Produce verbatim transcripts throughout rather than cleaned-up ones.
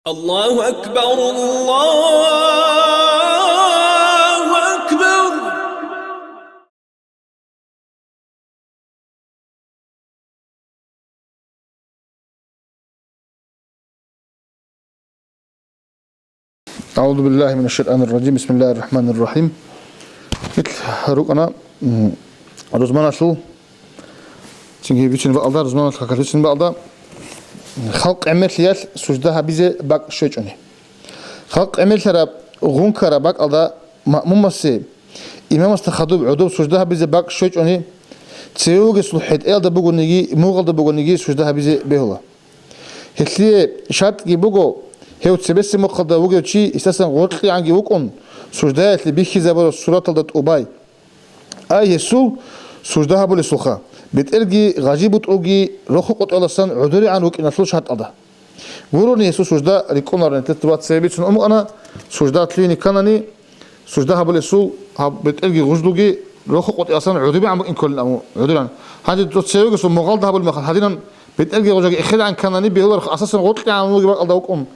الله أكبر، الله أكبر. أعوذ بالله من الشيطان الرجيم. بسم الله الرحمن الرحيم. Ил рукӀана, м, рузманалъул, цинги бицин бакӀалда, рузманалъул какалъ бицин бакӀалда, халкъ гӀемерлъиялъ сужда гьабизе бакӀ щвечӀони. Халкъ гӀемерлъараб гъункараб бакӀалда маъмумасе имамасда хадуб гӀодоб сужда гьабизе бакӀ щвечӀони, цеве вугесул хӀетӀеялда бугониги, мугъалда бугониги сужда гьабизе бегьула. Гьелъие шартӀги буго, гьев цебесеб мухъалда вугев чи гьесдасан гъоркьегӀанги вукӀун, суждаялъе бихьизабураб сураталда тӀубай. Ай гьесул сужда гьабулесулха, бетӀерги гъажи-бутӀруги роху-къотӀиялдасан гӀодорегӀан рукӀиналъул шартӀалда. Гурони гьесул сужда рикӀкӀунаро, нилъеца цебе бицун умукӀана, сужда лъугьине кканани, сужда гьабулесул гьаб бетӀерги гъужлуги роху-къотӀиялдасан гӀодобегӀан букӀин кколин абун, гӀодоран. Гьанже цо цевегесул мугъалда гьабулеб мехалъ гьадинан бетӀерги гъужаги эхедегӀан кканани, бегьуларо, асасан гъоркьегӀан вугеб бакӀалда вукӀун.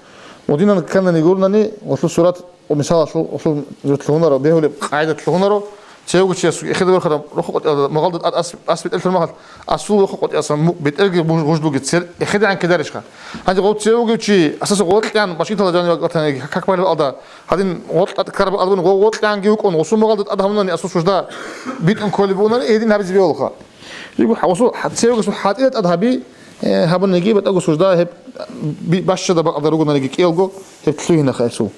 Гъодинан кканани гуронани, гъолъул сурат, ва мисалалъул, гъолъул лъугьунаро, бегьулеб къагӀидат лъугьунаро, цевего чиясул эхеде вархараб роху-къотӀиялда мугъалда тӀад ас, ас бетӀер лъур мехалъ, асул роху-къотӀиялдасан му-, бетӀерги гъуж-, гъужлуги цер эхедегӀан ккедарищха? Гьанже гъов цеве вугев чи асаса гъоркьегӀан башкитала жаниве ватани, как балеб алда, гьадин гъоркь тӀад ккараб албани, гъов гъоркьегӀанги вукӀун, гъосул мугъалда тӀад гьавунани асул сужда битӀун кколеб бугунани, гьедин гьабизе бегьулха. Дигу гьа-, гъосул гьа-, цевегесул хӀатӀида тӀад гьаби, э, гьабуниги, батӀаго сужда гьеб би-, бащада бакӀалда ругонаниги кӀиялго гьеб лъугьинаха гьесул.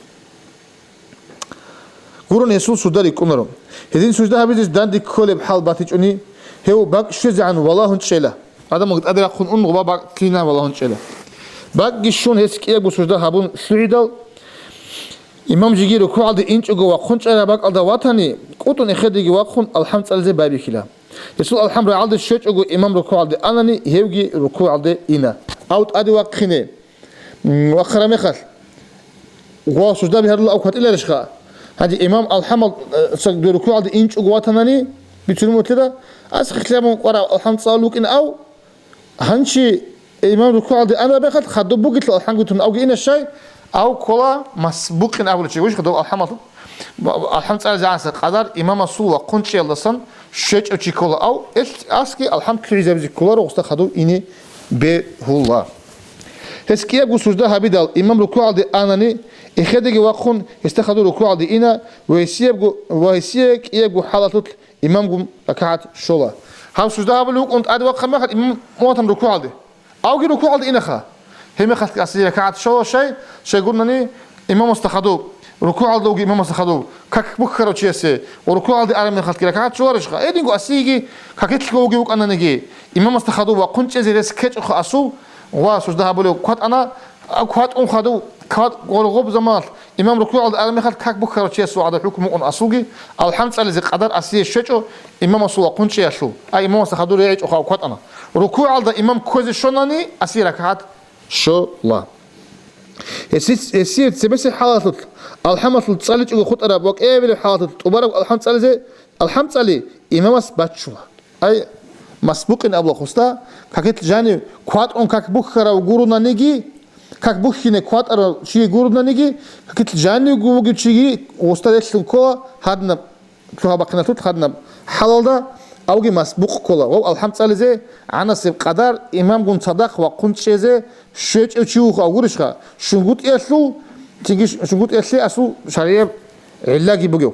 Гурони гьесул сужда рикӀкӀунаро. Гьедин сужда гьабизе данде кколеб хӀал батичӀони, гьев бакӀ щвезегӀан валагьун чӀела. Адамалги тӀаде рахъун ун, гъоба бакӀ лъугьина валагьун чӀела. БакӀги щун гьес кӀиябго сужда гьабун лъугӀидал, имам жеги рукугӀалде инчӀого вахъун чӀараб бакӀалда ватани, кӀутӀун эхедеги вахъун алхӀам цӀализе байбихьила. Гьесул алхӀам рагӀалде щвечӀого имам рукугӀалде анани, гьевги рукугӀалде ина. Ав тӀаде вахъине. М, вахъараб мехалъ, гъов сужда бигьарулев кватӀиларищха? Гьанже имам алхӀамал, э, ца-, дой рукугӀалде инчӀого ватанани, бицунеб бугелъул, ас хихлъи гьабун къварав алхӀам цӀалулев вукӀин ав, гьанже имам рукугӀалде анараб мехалъ, хадуб бугелъул алхӀам гутун авги ина щай, ав ккола масбукъин абулев чи, вуж хадуб алхӀамалъул. АлхӀам цӀализегӀанасда къадар имамасул вахъун чӀиялдасан щвечӀев чи ккола, ав ил асги алхӀам лъугӀизабизе кколаро, гъосда хадув ине бегьула. Гьес кӀиябго сужда гьабидал, имам рукугӀалде анани, эхедеги вахъун, гьесда хадув рукугӀалде ина ва гьесиябго, ва гьесие кӀиябго хӀалалъулъ имамгун ракагӀат щола. Гьав сужда гьабулев вукӀун тӀаде вахъараб мехалъ, имам ватана рукугӀалде. Авги рукугӀалде инаха. Гьеб мехалъги асие ракагӀат щола щай, щайгурнани имамасда хадуб, рукугӀалда вугев имамасда хадуб, как бухьарав чиясе ва рукугӀалде араб мехалъги ракагӀат щоларищха? Гьединго асиеги какилъго вугев вукӀананиги, имамасда хадуб вахъун чӀезе рес ккечӀоха асул, ва сужда гьабулев кватӀана, а кватӀун хадув, кватӀ гъоргъоб заманалъ имам рукугӀалде араб мехалъ как бухьарав чиясул гӀадаб хӀукму мукӀун асулги, алхӀам цӀализе къадар асие щвечӀо имамасул вахъун чӀиялъул, а имамасда хадур регӀичӀоха кватӀана. РукугӀалда имам кквезе щванани, асие ракагӀат щола. Гьесие, гьесие цебесеб хӀалалъулъ, алхӀамалъулъ цӀаличӀого хутӀараб ва кӀиабилеб хӀалалъулъ тӀубараб алхӀам цӀализе, алхӀам цӀали имамас баччула. Ай, масбукъин абула гъосда, какилъ жанив кватӀун как бухьарав гуронаниги, как бухьине кватӀарав чи гуронаниги, какилъ жанивго вугев чиги гъосда релълъун ккола гьадинаб лъугьа-бахъиналъулъ, гьадинаб хӀалалда, авги масбукъ ккола. Гъов алхӀам цӀализе гӀанасеб къадар имамгун цадахъ вахъун чӀезе щвечӀев чи вуго, гурищха, щунгутӀиялъул, цинги щунгутӀиялъе асул шаргӀияб гӀиллаги бугев.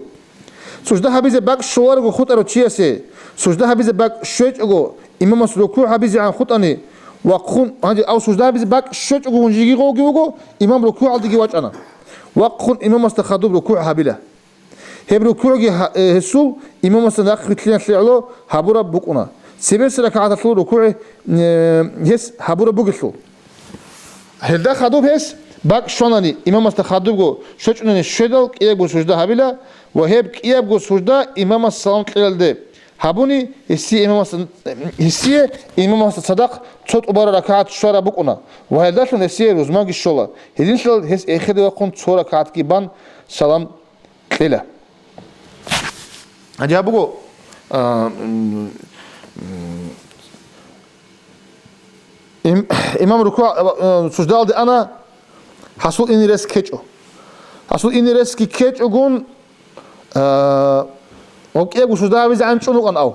Сужда гьабизе бакӀ щоларого хутӀарав чиясе, сужда гьабизе бакӀ щвечӀого, имамас рукугӀ гьабизегӀан хутӀани, вахъун, гьанже ав сужда гьабизе бакӀ щвечӀого гьунжиги гъовги вуго, имам рукугӀалдеги вачӀана. Вахъун имамасда хадуб рукугӀ гьабила. Гьеб рукугӀги гьа-, э, гьесул имамасда нахъвилълъиналъе гӀоло гьабураб букӀуна, цебесеб ракагӀаталъул рукугӀ, э, гьес гьабураб бугелъул. Гьелда хадуб гьес бакӀ щванани, имамасда хадубго щвечӀунани щведал кӀиябго сужда гьабила ва гьеб кӀиябго сужда имамас салам кьелалде гьабуни, гьесие имамасда, гьесие имамасда цадахъ цо тӀубараб ракагӀат щвараб букӀуна ва гьелдалъун гьесие рузманги щола, гьединлъидал гьес эхеде вахъун цо ракагӀатги бан салам кьела. Гьанже гьаб буго, а, м, м, им-, имам рукугӀ, а, суждалде ана, Гьасул ине рес ккечӀо. Гьасул ине ресги ккечӀогун, а, ва кӀиябго сужда гьабизе гӀанчӀун вукӀан ав.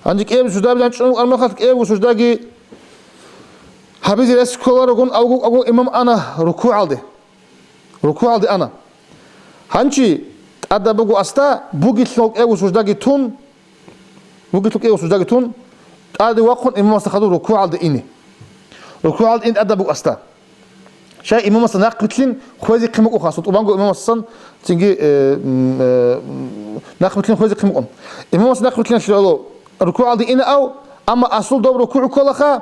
Гьанже кӀиябго сужда гьабизе гӀанчӀун вукӀан мехалъ, кӀиябго суждаги гьабизе рес кколарогун авго, авго имам ана рукугӀалде. РукугӀалде ана. Гьанчи тӀадаб буго асда, бугелъул кӀиябго суждаги тун, бугелъул кӀиябго суждаги тун, тӀаде вахъун имамасда хадуб рукугӀалде ине. РукугӀалде ин тӀадаб буго асда. Щай имамасда нахъбилълъин хвезехъин букӀун хасун, тӀубанго имамасдасан цинги, э, м, э, м, нахъбилълъин хвезехъин букӀун. Имамасда нахъбилълъиналъе гӀоло рукугӀалде инаав, амма асул доб рукугӀ кколаха,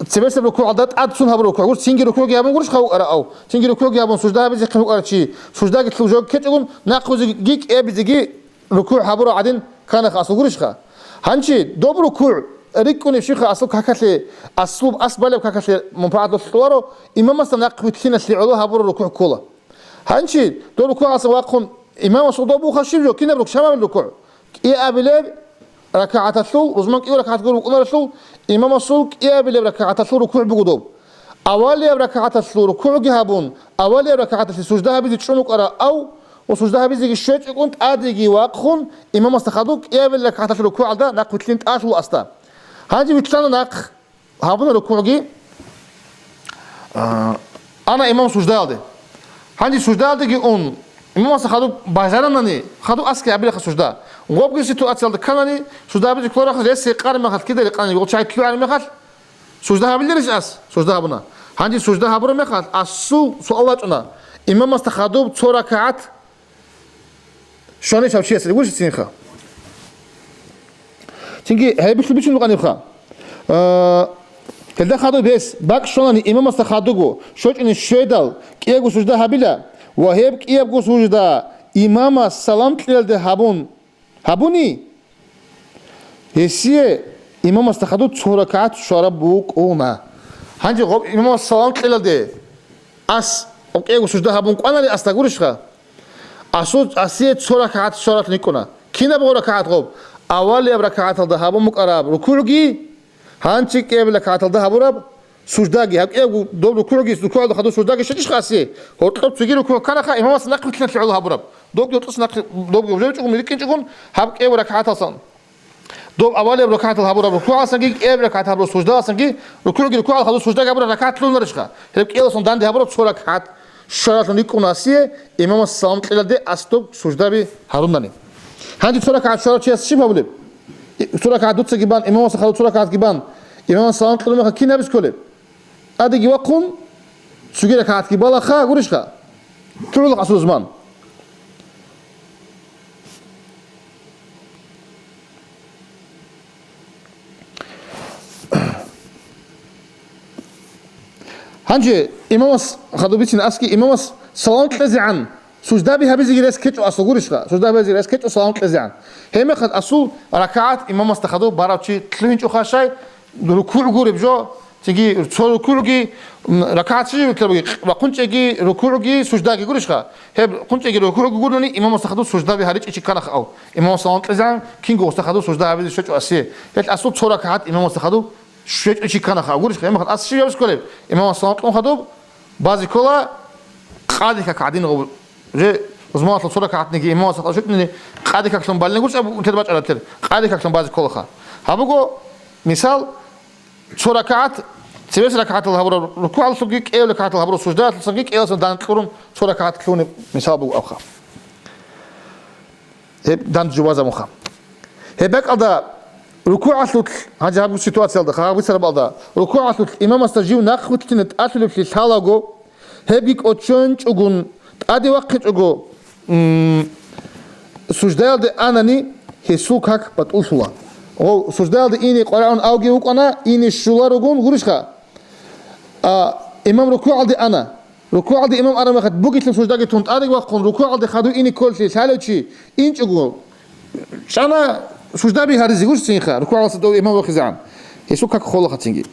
цебесеб рукугӀалда тӀад цун гьабураб рукугӀ гур, цинги рукугӀги гьабун гурищ хавукӀара ав, цинги рукугӀги гьабун сужда гьабизехъин букӀара чи, суждаги лъугьун жо ккечӀогун, нахъвезеги кӀиабизеги рукугӀ гьабураб гӀадин кканаха асул гурищха? Гьанчи доб рукугӀ рикӀкӀунеб щибха асул какалъе, асул ас балеб какалъе мунпагӀат лъоларо, имамасда нахъ вилълъиналъе гӀоло гьабураб рукугӀ ккола. Гьанчи доб рукугӀалдаса вахъун имамасул доб буха щиб жо, кинаб рукугӀ, шамабил рукугӀ? КӀиабилеб ракагӀаталъул, рузман кӀиго ракагӀат гур букӀунаралъул, имамасул кӀиабилеб ракагӀаталъул рукугӀ буго доб. Авалияб ракагӀаталъул рукугӀги гьабун, авалияб ракагӀаталъе сужда гьабизе чӀун вукӀара ав, ва сужда гьабизеги щвечӀогун тӀадеги вахъун, имамасда хадуб кӀиабилеб ракагӀаталъул рукугӀалда нахъ вилълъин тӀалъула асда. Гьанже вилълъана нахъ. Гьабуна рукугӀги, а, ана имам суждаялде. Гьанже суждаялдеги ун, имамасда хадуб бажаранани, хадуб аски гьабилаха сужда. Гъобги ситуациялда кканани, сужда гьабизе кколарахъ рес гьекъараб мехалъ кида рекъани, гъол чагӀи лъугӀараб мехалъ, сужда гьабиларищ ас? Сужда гьабуна. Гьанже сужда гьабураб мехалъ, асул суал вачӀуна, имамасда хадуб цо ракагӀат щванищ гьав чиясда гурищ цинха? Цинги гьеб бихьулеб бицун букӀанибха. А, гьелда хадуб гьес бакӀ щванани имамасда хадубго щвечӀони щведал кӀиябго сужда гьабила ва гьеб кӀиябго сужда имамас салам кьелалде гьабун, гьабуни, гьесие имамасда хадуб цо ракагӀат щвараб букӀуна. Гьанже гъоб имамас салам кьелалде ас кӀиябго сужда гьабун кӀванани асда гурищха? Асул, асие цо ракагӀат щваралъун йикӀуна. Кинаб гъо ракагӀат гъоб? Авалияб ракагӀаталда гьабун букӀараб рукугӀги, гьанчи кӀиабилеб ракагӀаталда гьабураб суждаги, гьаб кӀиябго доб рукугӀги, рукугӀалда хадуб суждаги щвечӀищха асие? Гьоркьоб цоги рукугӀ кканаха, имамасда нахъ вилълъиналъе гӀоло гьабураб. Добги гьоркьоса нахъ, добги гьоркьоб рикӀкӀинчӀогун, гьаб кӀиябго ракагӀаталсан. Доб авалияб ракагӀатал гьабураб рукугӀалсанги, кӀияб ракагӀат гьабураб суждаласанги, рукугӀги рукугӀал хадуб суждаги гьабураб ракагӀат лъугьунарищха? Гьеб кӀиялдасан данде гьабураб цо ракагӀат щваралъун йикӀуна асие, имамас салам кьелалде ас доб суждаби гьарунани. Гьанже цо ракагӀат щварав чияс щиб гьабулеб? Цо ракагӀат дуцаги бан, имамасда хадуб цо ракагӀатги бан, имамас салам кьураб мехалъ кин гьабизе кколеб? ТӀадеги вахъун, цоги ракагӀатги балаха, гурищха? ТӀугӀулахъ асул зуман. Гьанже имамас хадуб бицин аски, имамас салам кьезегӀан суждаби гьабизеги рес ккечӀо асул гурищха? Суждаби гьабизеги рес ккечӀо салам кьезегӀан. Гьеб мехалъ асул ракагӀат имамасда хадуб барав чи лъугьинчӀоха щай, рукугӀ гуреб жо, цинги цо рукугӀги, м, ракагӀат щиб бугеб, хъунчӀеги рукугӀги суждаги гурищха? Гьеб хъунчӀеги рукугӀги гурони, имамасда хадуб суждаби гьаричӀев чи кканаха ав. Имамас салам кьезегӀан, кинго гъосда хадуб сужда гьабизе щвечӀо асие. Гьелъ асул цо ракагӀат имамасда хадуб щвечӀев чи кканаха ав гурищха? Гьеб мехалъ ас щиб гьабизе кколеб? Имамас салам кьун хадуб базе ккола къаде как гӀадин гъоб. Же рузманалъул цо ракагӀатниги имамасда хадуб щвечӀони къаде каклъун балин гурищ аб унтер бачӀараб тер, къаде каклъун базе кколаха. Гьаб буго мисал, цо ракагӀат, цебесеб ракагӀатал гьабураб рукугӀалъулги, кӀияб ракагӀатал гьабураб суждаялъулги, кӀиялдасан данде кьурун цо ракагӀат лъугьунеб мисал буго абха. Гьеб данде жубазабунха. Гьеб бакӀалда рукугӀалъулъ, гьанже гьаб ситуациялда, гьаб бицарабалда, рукугӀалъулъ имамасда жив нахъ вилълъине тӀалъулеблъи лъалаго, гьебги кӀочончӀогун, тӀаде вахъичӀого, м, суждаялде анани, гьесул как батӀуллъула. Гъов суждаялде ине къваригӀун авги вукӀана, ине щуларогун гурищха? А, имам рукугӀалде ана. РукугӀалде имам араб мехалъ бугелъул суждаги тун тӀаде вахъун, рукугӀалде хадув ине кколелъи лъалев чи инчӀого, чӀана суждаби гьаризе гурищ цинха, рукугӀалдаса дов имам вахизегӀан. Гьесул как холаха цинги.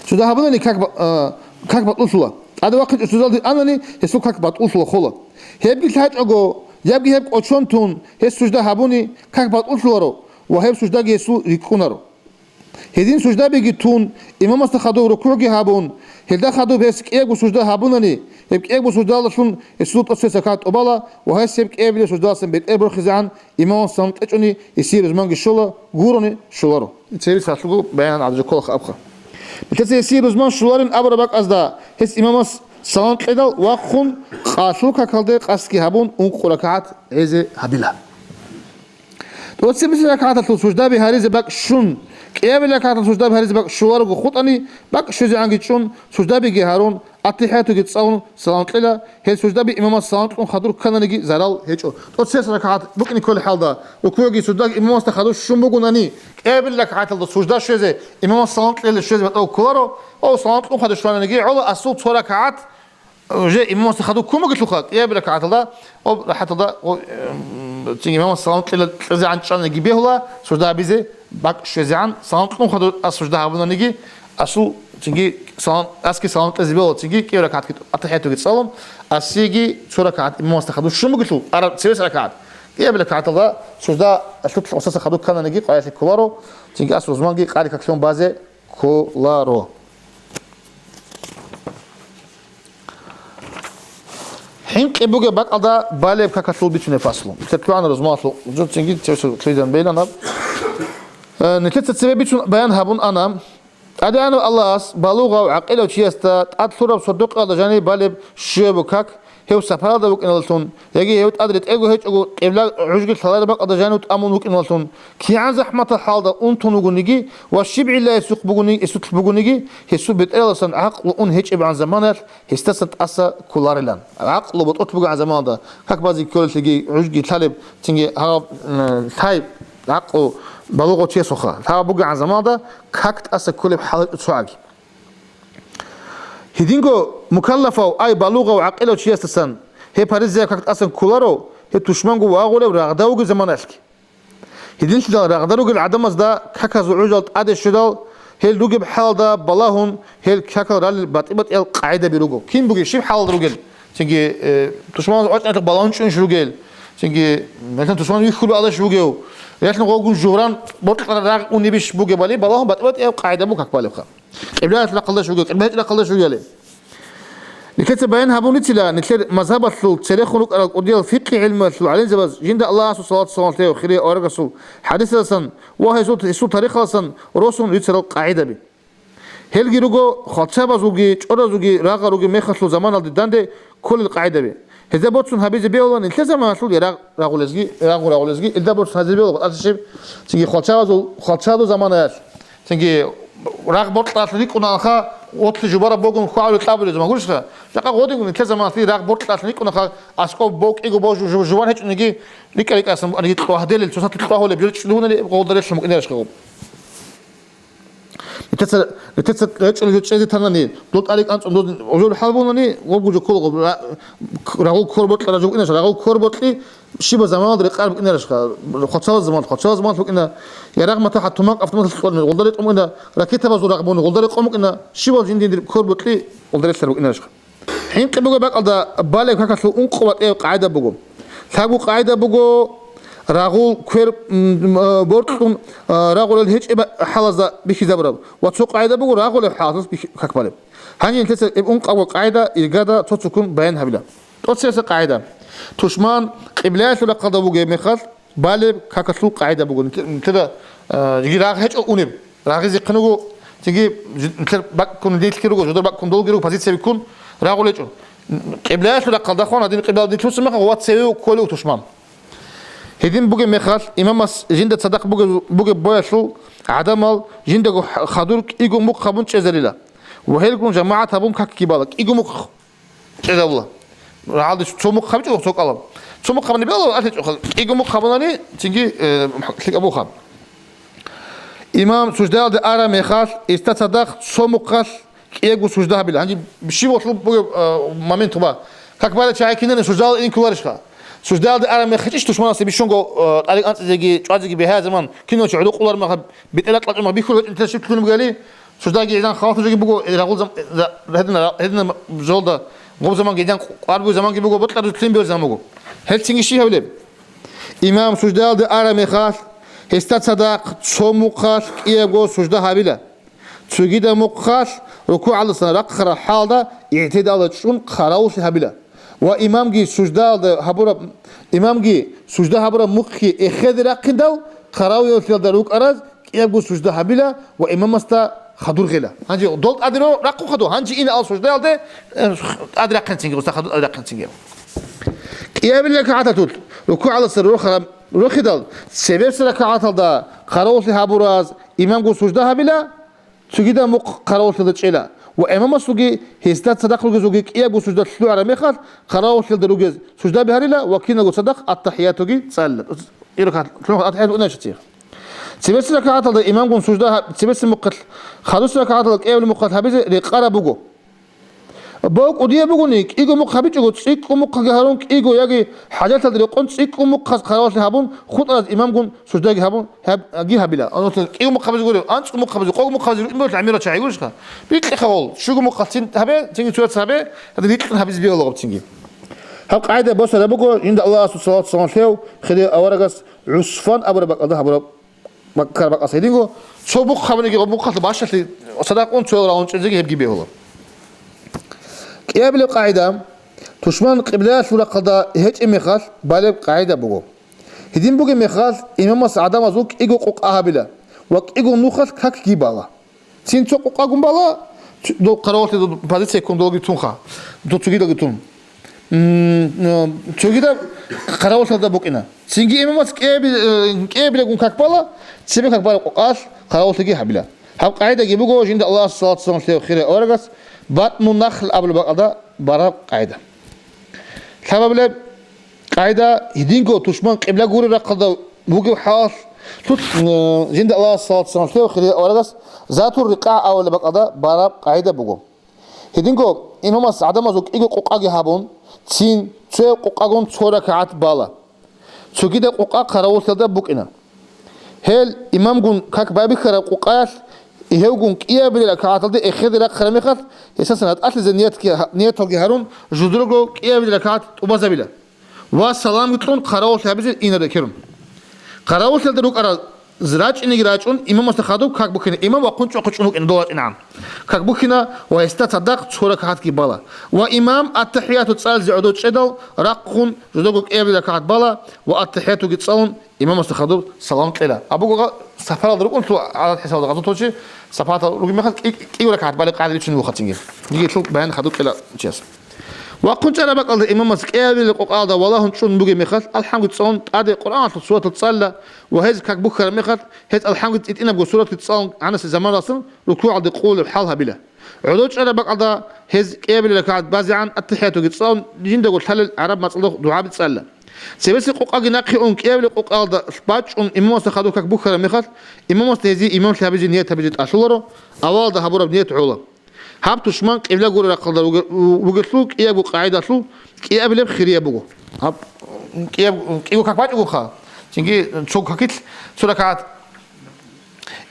Сужда гьабунани как ба-, а, как батӀуллъула. ТӀаде вахъичӀо суждаялде анани, гьесул как батӀуллъула, хола. Гьебги лъачӀого, ябги гьеб кӀочон тун, гьес сужда гьабуни, как батӀуллъуларо ва гьеб суждаги гьесул рикӀкӀунаро. Гьедин суждабиги тун, имамасда хадув рукугӀги гьабун, Гьелда хадуб гьес кӀиябго сужда гьабунани, гьеб кӀиябго суждалдалъун гьесул тӀоцебесеб ракагӀат тӀубала ва гьес гьеб кӀиабилеб суждалдасан бетӀер борхизегӀан имамас салам кьечӀони гьесие рузманги щола, гурони щоларо. Цебе цалъуго баян гӀадаб жо ккола абха. Нилъеца гьесие рузман щоларин абураб бакӀазда гьес имамас салам кьедал вахъун, къалъул какалде къасдги гьабун, ункъо ракагӀат гӀезе гьабила. ТӀоцебесеб ракагӀаталъул суждаби гьаризе бакӀ щун, кӀиабилеб ракагӀаталъул суждаби гьаризе бакӀ щоларого хутӀани, бакӀ щвезегӀанги чӀун, суждабиги гьарун, аттахӀиятуги цӀалун, салам кьела, гьел суждаби имамас салам кьун хадур ккананиги зарал гьечӀо. ТӀоцебесеб ракагӀат букӀине кколеб хӀалда, рукугӀги суждаги имамасда хадур щун бугонани, кӀиабилеб ракагӀаталда сужда щвезе, имамас салам кьела щвезе батӀав кколаро, ва салам кьун хадур щвананиги гӀола, асул цо ракагӀат уже имамасда хадув ккун бугелъулха, кӀиабилеб ракагӀаталда, об рахӀаталда, о, эм, цинги имамас салам кьела кьезегӀан чӀананиги бегьула, сужда гьабизе бакӀ щвезегӀан, салам кьун хадур ас сужда гьабунаниги, асул цинги салам, асги салам кьезе бегьула, цинги кӀияб ракагӀатги аттахӀиятуги цӀалун, асиги цо ракагӀат имамасда хадув щун бугелъул, араб цевес ракагӀат. КӀиябилеб ракагӀаталда сужда лъутла осаса хадув ккананиги къваялъе кколаро, цинги ас рузманги къари каклъун базе кколаро. ХӀинкъи бугеб бакӀалда балеб какалъул бицунеб фаслу. Лъугьана рузмалъул жуцинги цевсулъидан бейнанаб. Э, нилъеца цебе бицун баян гьабун ана. ТӀадегӀанав Аллагьас балугъав гӀакъилав чиясда тӀад лъураб сордокъиялда жаниб балеб щуябу как, гьев сапаралда вукӀиналъун, яги гьев тӀад ретӀелго гьечӀого къибла гӀужги лъалареб бакӀалда жанив тӀамун вукӀиналъун, кигӀан захӀматал хӀалда унтун вугониги ва щиб гӀилла гьесухъ бугони-, гьесулъ бугониги, гьесул бетӀералдасан гӀакълу ун гьечӀебгӀан заманаялъ гьесдасан тӀаса кколарилан. ГӀакълу ботӀулъ бугебгӀан заманалда, как базе кколелъиги, гӀужги лъалеб, цинги гьаб, м, лъай гӀакълу балугъав чиясухъа. Лъабаб бугебгӀан заманалда как тӀаса кколеб хӀал гьечӀо цогӀаги. Гьединго мукаллафав, ай балугъав гӀакъилав чиясдасан гьеб паризаяб как тӀасан кколаро, гьеб тушманго вагъулев рагъда вугеб заманаялъги. Гьединлъидал рагъда ругел гӀадамазда каказул гӀужал тӀаде щведал, гьел ругеб хӀалалда балагьун, гьел какал ралел батӀи-батӀиял къагӀидаби руго. Кин бугеб, щиб хӀалалда ругел? Цинги, э, тушманаз гӀоркьанлъи балагьун чӀунищ ругел? Цинги, мисалан, тушман вихьулев алаш вугев? Ялъун гъогун жугьран бокьараб рагъ унебищ бугебали балагьун батӀи-батӀиял къагӀида буго как балебха. Къиблаялъул рахъалда щугев, къибла гьечӀеб рахъалда щугели. Нилъеца баян гьабунецила, нилъер мазгьабалъул церехун рукӀарал кӀудиял фикъгьи гӀилмуялъул гӀалимзабаз жинда Аллагьасул салат-салам лъеяв хирияв аварагасул хӀадисалдасан ва гьесул, гьесул тарихалдасан росун рицарал къагӀидаби. Гьелги руго хвалчабазулги чӀоразулги рагъал ругеб мехалъул заманалде данде кколел къагӀидаби. Гьезда борцун гьабизе бегьула нилъер заманалъул ярагъ рагъулезги, рагъул рагъулезги, илда борцун гьабизе бегьула, батӀалъи щиб, цинги хвалчабазул, хвалчабазул заманаялъ, цинги рагъ бокьаралъ рикӀкӀунаха, отлъи жубараб богун хвагӀулел кьабулел заман гурищха? Жакъа гъодинго нилъер заманалъ рагъ бокьаралъ рикӀкӀунаха, аскӀоб бокӀиго божу-, жу-, жубан гьечӀониги, рикӀа-рикӀасан аниги кьвагьделел, цоцалъе кьвагьулеб, жо чӀугьунали гъолда релълъун букӀинарищха гъоб? Нилъеца, нилъеца речӀчӀулел чӀезе танани, дол тӀаликӀ анцӀун дол гӀужул хӀалбунани, гъобгу жо ккола гъоб, ра-, рагъул ккор бокьараб жо букӀинарищха, рагъул ккор бокьи, щибаб заманалда рекъараб букӀинарищха, хвалчабазул заманалда, хвалчабазул заманалда букӀина, ярагъ матахӀа туман къафтӀамалъ кьолин, гъолда ретӀун букӀина, ракетабазул рагъ буни, гъолда рекъон букӀина, щибаб жиндир ккор бокьи, гъолда релълъараб букӀинарищха. ХӀинкъи бугеб бакӀалда балеб какалъул ункъо батӀияб къагӀида буго. Лъабго къагӀида буго, рагъул квер, м, м, боркьун, а, рагъулел гьечӀеб хӀалазда бихьизабураб ва цо къагӀида буго рагъулеб хӀалалъулъ бихь-, как балеб. Гьанже нилъеца гьеб ункъабго къагӀида иргада цо-цоккун баян гьабила. ТӀоцебесеб къагӀида. Тушман къиблаялъул рахъалда вугеб мехалъ, балеб какалъул къагӀида буго. Нилъер-, нилъеда, а, жеги рагъ гьечӀо унеб. Рагъизехъин вуго, цинги жи-, нилъер бакӀккун нилъги руго, жодор бакӀккун долги руго, позиция биккун рагъулел гьечӀо. Къиблаялъул рахъалда хван, гьадин къиблаялда нилъ руссун мехалъ, ва цеве кколев тушман. Гьедин бугеб мехалъ, имамас жинда цадахъ бугеб, бугеб боялъул гӀадамал жиндаго х-, хадур кӀиго мухъ гьабун чӀезарила. Ва гьелгун жамагӀат гьабун какги бала, кӀиго мухъ. ЧӀезабула. РагӀалде цо мухъ гьабичӀо, цо кӀалаб. Цо мухъ гьабани бегьула, алъечӀо, кӀиго мухъ гьабунани, цинги, э, лъикӀаб буха. Имам суждаялде араб мехалъ, гьесда цадахъ цо мухъалъ кӀиябго сужда гьабила. Гьанже щиб валъуб бугеб, э, момент гьуба? Как бала чагӀи кинани суждаял инкуларищха? Суждаялде араб мехалъ гьечӀищ душманасе бищунго, э, тӀаликӀ анцӀизеги, чӀвазеги бегьа заман, кино чи гӀодо къулар маха, бетӀеракь лачӀун маха, бихьул гьечӀун тер щиб ккун бугели, Суждаги гьезан халатаб жоги буго, э, рагъул зам-, э, за-, гьедина, ра-, гьедина жолда, гъоб заманги гьезан къварбуй заманги буго, бокьараб жо лъим бер заман буго. Гьел цинги щиб гьабилеб? Имам суждаялде араб мехалъ, гьесда цадахъ цо мухъалъ кӀиябго сужда гьабила. Цогидаб мухъалъ рукугӀалдасан рахъараб хӀалда игӀтидалда чӀун хъаравуллъи гьабила. Ва имамги суждаялда гьабураб, имамги сужда гьабураб мухъги эхеде рахъиндал, хъаравуллъиялда рукӀараз кӀиябго сужда гьабила ва имамасда хадур гъела. Гьанже дол тӀаде ро-, рахъухъадо, гьанже ина ал суждаялде, э, тӀаде рахъинцинги, гъосда хадур тӀаде рахъинцинги. КӀиабил ракагӀаталъулъ рукугӀалдаса рохараб рохидал, цебесеб ракагӀаталда хъаравуллъи гьабураз имамго сужда гьабила, цогидаб мухъ хъаравуллъиялда чӀела ва имамасулги гьесда цадахъ ругезулги кӀиябго сужда лъугӀараб мехалъ, хъаравуллъиялда ругез суждаби гьарила ва киналго цадахъ аттахӀиятуги цӀалила. Иркат, лъугӀа аттахӀият унашици. Цебесеб ракагӀаталда имамгун сужда гьаб-, цебесеб мухъалъ, хадусеб ракагӀаталда кӀиабилеб мухъалъ гьабизе рекъараб буго. Бо кӀудияб бугони, кӀиго мухъ гьабичӀого, цӀикӀкӀун мухъаги гьарун, кӀиго яги хӀажаталда рекъон цӀикӀкӀун мухъаз хъаравуллъи гьабун, хутӀараз имамгун суждаги гьабун, гьаб-, ги гьабила. АнцӀ кӀиго мухъ гьабизе гуро, анцӀго мухъ гьабизе, къого мухъ гьабизе, рукӀин бегьулъ гӀемерал чагӀи гурищха? Рикье хавал, щуго мухъалъ цин гьабе, цинги цояц гьабе, гьадин рикьун гьабизе бегьулагъаб цинги. Гьаб къагӀида босараб буго, жинда Аллагьасул салат салам лъев хирияб аварагас ГӀусфан абураб бакӀалда гьабураб Баккар бакъаса гьединго, цо мухъ гьабуниги гъоб мухъалъ бащалъи цадахъ ун цоял рагъун чӀезеги гьебги бегьула. КӀиабилеб къагӀида, тушман къиблаялъул рахъалда гьечӀеб мехалъ балеб къагӀида буго. Гьедин бугеб мехалъ, имамас гӀадамазул кӀиго къукъа гьабила ва кӀиго нухалъ какги бала. Цин цо къукъагун бала, цо-, дол хъаравуллъи дол позиция ккун долги тунха, дол цогидалги тун. М, э, цогидаб хъаравуллъалда букӀина. Цинги имамас кӀиаби-, э, кӀиабилебгун как бала, цебе как бараб къукъалъ хъаравуллъиги гьабила. Гьаб къагӀидаги буго жинда Аллагьас салат салам лъев хирияб аварагас батӀну нахл абулеб бакӀалда бараб къагӀида. Лъабабилеб къагӀида, гьединго тушман къибла гуреб рахъалда бугеб хӀалалъ, лъу-, э, жинда Аллагьас салат салам лъев хирияб аварагас Затур-Рикъа абулеб бакӀалда бараб къагӀида буго. Гьединго имамас гӀадамазул кӀиго къукъаги гьабун, цин цояб къукъагун цо ракагӀат бала. Цогидаб къукъа хъаравуллъиялда букӀина. Гьел имамгун как байбихьараб къукъаялъ, гьевгун кӀиабилеб ракагӀаталде эхеде рахъараб мехалъ, гьесасан гьатӀалъизе ниятги, нияталги гьарун, жидерго кӀиабилеб ракагӀат тӀубазабила. Ва саламги кьун, хъаравуллъи гьабизе инарде ккерун. Хъаравуллъиялда рукӀараз рачӀинеги рачӀун, имамасда хадуб как бухьина, имам вахъун чӀвахъичӀун вукӀина дол вачӀинегӀан. Как бухьина ва гьесда цадахъ цо ракагӀатги бала. Ва имам аттахӀияту цӀализе гӀодов чӀедал рахъун жидерго кӀиабилеб ракагӀат бала ва аттахӀиятуги цӀалун, имамасда хадуб салам кьела. Абу гога сапаралда рукӀун, лъу гӀадат хӀисабалда гъазот гьочи, сапаралда ругеб мехалъ кӀи-, кӀиго ракагӀат балеб къагӀида ричун вухъа цинги. Диги лъу баян хадуб кьела чияс. Вахъун чӀараб бакӀалда имамас кӀиабилеб къукъалда валагьун чӀун бугеб мехалъ, алхӀамги цӀалун, тӀаде Къуръаналъул суратал цӀалила ва гьез как бухьараб мехалъ, гьез алхӀамги тӀитӀинабго суратги цӀалун гӀанасеб заманалъун рукугӀалде къулеб хӀал гьабила. ГӀодов чӀараб бакӀалда гьез кӀиабилеб ракагӀат базегӀан аттахӀиятуги цӀалун, жиндаго лъалел гӀараб мацӀалда дугӀаби цӀалила. Цебесеб къукъаги нахъе ун кӀиабилеб къукъалда бачӀун имамасда хадуб как бухьараб мехалъ, имамасда гьезие имамлъи гьабизе ният гьабизе тӀалъуларо, авалалда гьабураб ният гӀола. Гьаб тушман къибла гуреб рахъалда руге-, вугелъул кӀиябго къагӀидалъул кӀиабилеб хирияб буго. Гьаб кӀияб-, кӀиго как бачӀугоха, цинги цо какилъ цо ракагӀат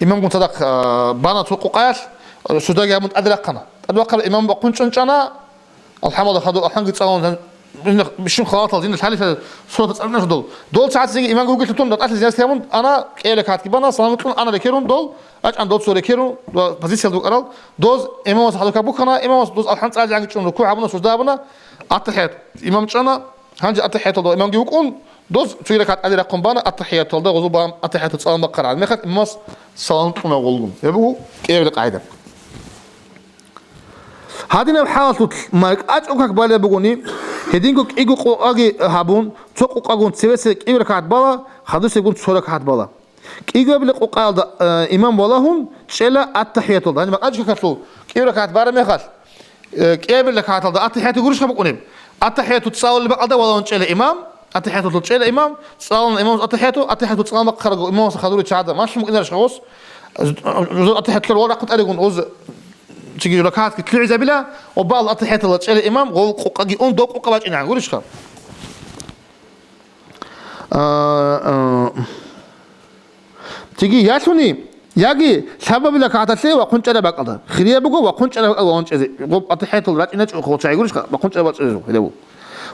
имамгун цадахъ, а, бана цо къукъаялъ, а, суждаги гьабун тӀаде рахъана. ТӀаде вахъараб имам вахъун чӀун чӀана, алхӀамалда хадуб алхӀамги цӀалун, бищун халатал, жинда лъалилъа сурат цӀалуна дол. Дол цацаги имамги вугелъул тун, ратӀалъи зинаси гьабун, ана кӀиабилеб ракагӀатги бана, салам кьун, ана рекерун дол, рачӀана дол цо рекерун, ва позициялда букӀарал. Доз имамас хадуб как бухьана, имамас доз алхӀам цӀализе гӀанги чӀун рукугӀ гьабуна, сужда гьабуна, аттахӀият имам чӀана, гьанже аттахӀияталда имамги вукӀун, доз цоги ракагӀат тӀаде рахъун бана, аттахӀияталда гъозул бан аттахӀиятал цӀалун бахъараб мехалъ имамас салам кьуна гъолгун. Гьеб буго кӀиабилеб къагӀида. Гьадинаб хӀалалъулъ макьачӀого как балеб бугони, гьединго кӀиго къукъаги гьабун, цо къукъагун цевесеб кӀиго ракагӀат бала, хадусебгун цо ракагӀат бала. КӀигабилеб къукъаялда, э, имам валагьун чӀела аттахӀияталда. Гьаниб макьачӀго какалъул кӀиго ракагӀат бараб мехалъ, э, кӀиабилеб ракагӀаталда аттахӀияту гурищха букӀунеб? АттахӀияту цӀалулеб бакӀалда валагьун чӀела имам, аттахӀиятулъул чӀела имам, цӀалуна имамас аттахӀияту, аттахӀияту цӀалун бахъарабго имамас хадур чагӀазда малъун букӀинарищха гъос? Жо-, жо-, аттахӀияту кколеб вал рахъун тӀадегун, оз цинги ракагӀатги лъугӀизабила, ва бал аттахӀияталда чӀела имам, гъол къукъаги ун, доб къукъа бачӀинегӀан гурищха? А, а. Цинги ялъуни, яги лъабабилеб ракагӀаталъе вахъун чӀараб бакӀалда. Хирияб буго вахъун чӀараб бакӀалда валагьун чӀезе. Гъоб аттахӀиятал рачӀиначӀо хъолчагӀи гурищха, вахъун чӀараб бакӀалда.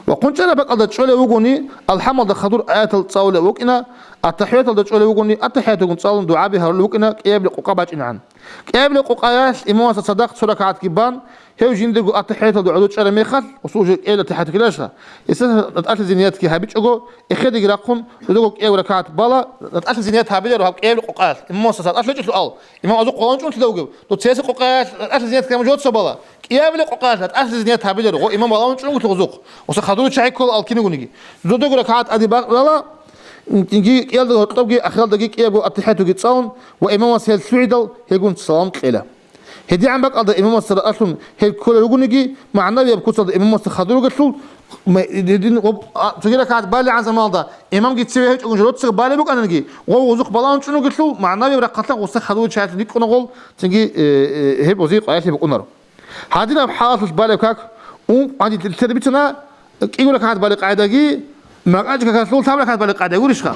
Вахъун чӀараб бакӀалда чӀолев вугони, алхӀамалда хадур аятал цӀалулев вукӀина, аттахӀияталда чӀолев вугони, аттахӀиятугун цӀалун дугӀаби гьарулев вукӀина, кӀиабилеб къукъа бачӀинегӀан. КӀиабилеб къокъаялъ имамасда цадахъ цо ракагӀатги бан, гьев жиндирго аттахӀияталда гӀодов чӀараб мехалъ, гьесул уже кӀиабилеб аттахӀияту ккеларищха, гьесда ратӀалъизе ниятги гьабичӀого, эхедеги рахъун, жидерго кӀиабилеб ракагӀат бала, ратӀалъизе ният гьабиларо гьаб кӀиабилеб къокъаялъ, имамасда цадахъ лъечӀелъул ал, имам азухъ валав чӀун лъидавгев, дов цеса къокъаялъ ратӀалъизе ният гьабичӀого цо бала, кӀиабилеб къокъаялъ ратӀалъизе ният гьабиларо, гъо имам валав чӀунгулъ гъозухъ, гъосда хадур чагӀи ккола ал кинигониги. Жидерго ракагӀат тӀаде бакъала, Цинги кӀиялда гьоркьобги ахиралдаги кӀиябго аттахӀиятуги цӀалун ва имамас гьел лъугӀидал гьелгун салам кьела. ГьедигӀан бакӀалда имамасда ракӀалъун гьел кколел ругониги, магӀнавияб куцалда имамасда хадур ругелъул, м-, гьедин гъоб-, а, цоги ракагӀат балегӀан заманалда имамги цеве гьечӀогун жо роцци балеб букӀаниги, гъов гъозухъ балагьун чӀун ругелъул, магӀнавияб рахъалъан гъосда хадур чагӀи рикӀкӀуна гъол, цинги, э, э, гьеб гъозие къварилъи букӀунаро. Гьадинаб хӀалалъулъ балеб как, ун-, гьадин лъикӀаб бицана, кӀиго ракагӀат балеб къагӀидаги, макьачӀ какалъул лъаб ракагӀат балеб къагӀида гурищха?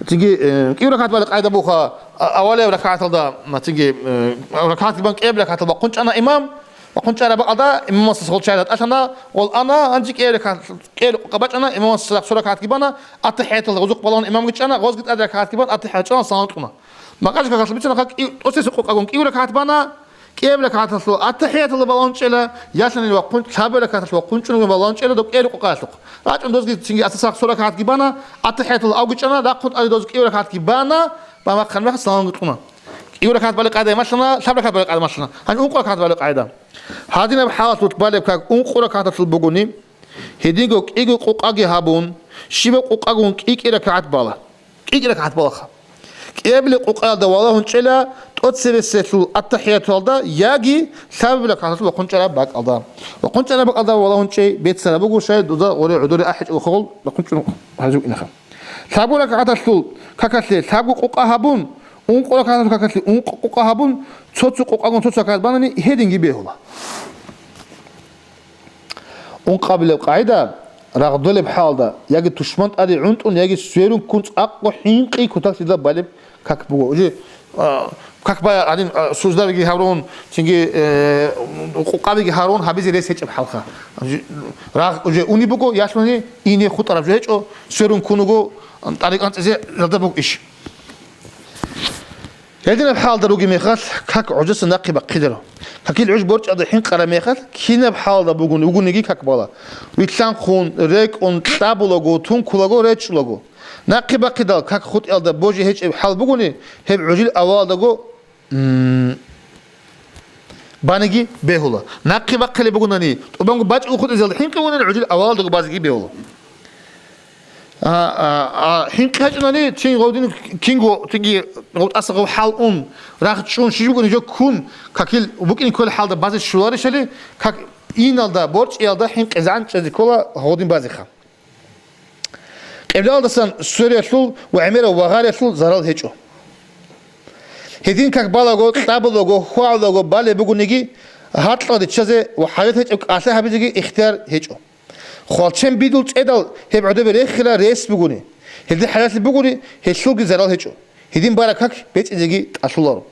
Цинги, э, кӀиго ракагӀат балеб къагӀида буха, а, авалияб ракагӀаталда, ма, цинги, э, ракагӀатги бан кӀиабилеб ракагӀаталда бахъун чӀана имам, бахъун чӀараб бакӀалда имамасда гъол чагӀи ратӀалъана, гъол ана, гьанже кӀиабилеб ракагӀат, кӀиабилеб къокъа бачӀана, имамасда цадахъ цо ракагӀатги бана, аттахӀияталда гъозухъ балагьун имамги чӀана, гъозги тӀаде ракагӀатги бан, аттахӀият чӀана, салам кьуна. МакьачӀ какалъ бицана, ха-, кӀи-, тӀоцебесеб къокъагун кӀиго ракагӀат бана, кӀиабилеб ракагӀаталъул аттахӀияталда балагьун чӀела, ялъанани вахъун, лъабабилеб ракагӀаталъ вахъун чӀунго балагьун чӀела дов кӀиабилеб къокъаялъухъ. РачӀун дозги цинги асасахъ цо ракагӀатги бана, аттахӀияталда авги чӀана, рахъун тӀаде доз кӀиго ракагӀатги бана, бан вахъана мехалъ саламги кьуна. КӀиго ракагӀат балеб къагӀида малъана, лъаб ракагӀат балеб къагӀида малъана. Гьанже ункъо ракагӀат балеб къагӀида. Гьадинаб хӀалалъулъ балеб как ункъо ракагӀаталъул бугони, гьединго кӀиго къокъаги гьабун, щибаб къокъагун кӀикӀи ракагӀат бала. КӀикӀи ракагӀат балаха. КӀиабилеб къокъаялда валагьун чӀела тӀоцебесеб аттахӀияталда яги лъабабилеб ракагӀаталъул вахъун чӀараб бакӀалда. Вахъун чӀараб бакӀалда валагьун чӀей беццараб буго, щай дуда гъоре гӀодоре ахӀичӀого хогъол вахъун чӀун гьаризукъинаха. Лъабго ракагӀаталъул какалъе лъабго къокъа гьабун, ункъо ракагӀаталъул какалъе ункъо къокъа гьабун, цо-цо къокъагун цо-цо ракагӀат банани гьединги бегьула. Ункъабилеб къагӀида, рагъдолеб хӀалда, яги тушман тӀаде гӀунтӀун, яги сверун ккун цӀакъго хӀинкъи кутакалъидал балеб как буго. Уже, а, как бая гьадин, а, суждариги гьарун, цинги, э, къокъабиги гьарун гьабизе рес гьечӀеб хӀалха. Уже рагъ уже унеб буго, ялъуни ине хутӀараб жо гьечӀо, сверун ккун вуго, тӀаде кӀанцӀизе жолда буго иш. Гьединаб хӀалда ругеб мехалъ, как гӀужаса нахъе бахъидаро. Какил гӀуж борчӀалда хӀинкъараб мехалъ, кинаб хӀалда бугони, вугониги как бала. Вилълъанхъун, рекӀун, кьабулаго, тункулаго, речӀчӀулаго. Нахъе бахъидал как хутӀиялда божи гьечӀеб хӀал бугони, гьеб гӀужил авалалдаго, м, баниги бегьула. Нахъе бахъилеб бугонани, тӀубанго бачӀого хутӀизелда хӀинкъи бугонани, гӀужил авалалдаго базеги бегьула. А, а, а, хӀинкъи гьечӀунани, цин гъовдин кинго, цинги гъов тӀаса гъов хӀал ун, рагъ чӀун, щиж бугони жо ккун, какил букӀин кколел хӀалда базе щоларищали, как иналда, борчӀиялда хӀинкъи занчӀазе ккола гъовдин базеха. Къиблаялдасан свериялъул ва гӀемерав вагъариялъул зарал гьечӀо. Гьедин как балаго, кьабулаго, хьвагӀулаго балеб бугониги, гьаркьал риччазе ва хӀажат гьечӀеб кӀалъа гьабизеги ихтияр гьечӀо. Хвалчен бидул цӀедал гьеб гӀодобе рехила рес бугони, гьелде хӀалаллъи бугони, гьелъулги зарал гьечӀо, гьедин бараб как бецӀизеги тӀалъуларо.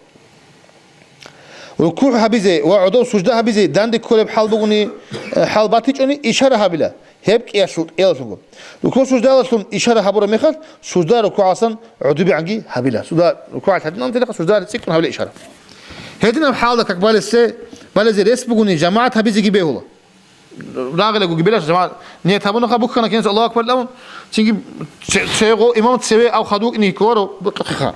РукугӀ гьабизе ва гӀодов сужда гьабизе данде кколеб хӀал бугони, э, хӀал батичӀони ишара гьабила, гьеб кӀиялъул, кӀиялъулго. РукугӀ-суждалалъун ишара гьабураб мехалъ, сужда рукугӀалсан гӀодобегӀанги гьабила. Сужда рукугӀалъ гьадинан телехъа, сужда цӀикӀкӀун гьабила ишара. Гьединаб хӀалда как балесе, балезе рес бугони, жамагӀат гьабизеги бегьула. Рагъилагоги белаш, жамагӀат ният гьабунаха, бухьана кинас Аллагьу акбар абун, цинги це-, цего имам цеве ав хадув вукӀине кколаро бутӀухъеха.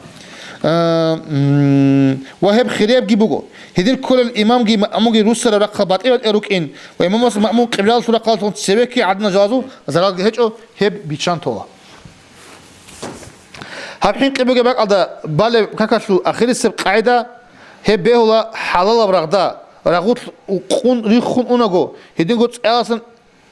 А, м, ва гьеб хириябги буго. Гьедин кколел имамги маъмумги руссараб рахъал батӀи-батӀи рукӀин ва имамас маъмум къиблалъул рахъалъун цевекки гӀадина жалазул заралги гьечӀо, гьеб биччан тола. Гьаб хӀинкъи бугеб бакӀалда балеб какалъул ахирисеб къагӀида, гьеб бегьула хӀалалаб рагъда, рагъулъ къун риххун унаго, гьединго цӀаласан,